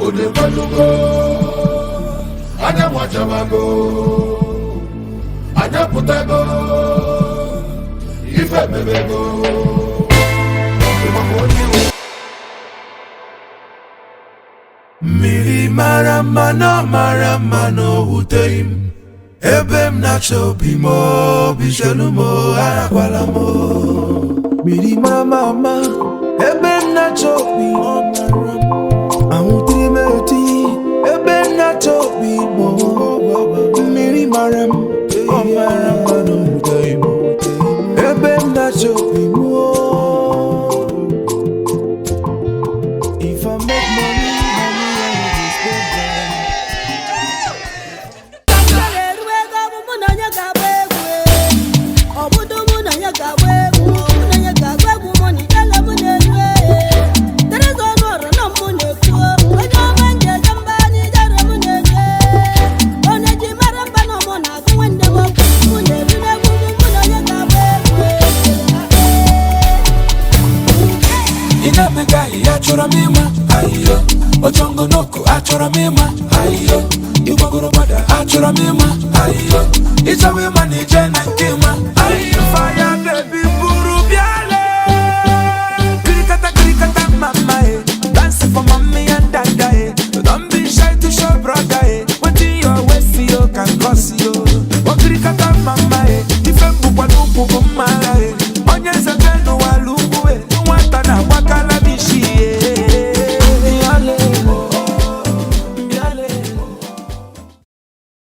Obodo ekwelugo, anyanwụ achabago, anya pụtago, ife mebego. Ịgbakwa onye iwu. Mmiri mara mma na ọ mara mma na o wuteghị m ebe m na-achọ obi m, obi chelu m, arakwala m. Mmiri mara mma mma ebe m na-achọ obi m, anwụtiri m eti ebe m na-achọ obi m. Mmiri mara m, ọ mara mma na o wuteghị m ebe m na-achọ obi m. If I make money, money, I will spend them. Eru ego bụ mụ na onye ga-agba egwu, ọbụdụ mụ na onye ga-agba egwu, mụ na onye ga-agba egwu, mụ na ijele mụ na-eru. Tereza ọnụ ọrụ na mụ na-ekwu onye ọma nje eje mba anyị jere mụ na-eru. Onye ji mara mba na mụ na-agụ nwanne m okwu mụ na-eru n'egwu mụ na onye ga-agba egwu. Ị na-emega ahịhịa, achọrọ m ịma ahịhịa ọchọngọnọkụ, achọrọ m ịma ahịhịa ịgbagoro gbada, achọrọ m ịma ahịhịa ịchọwa ịma na ije na nke ịma.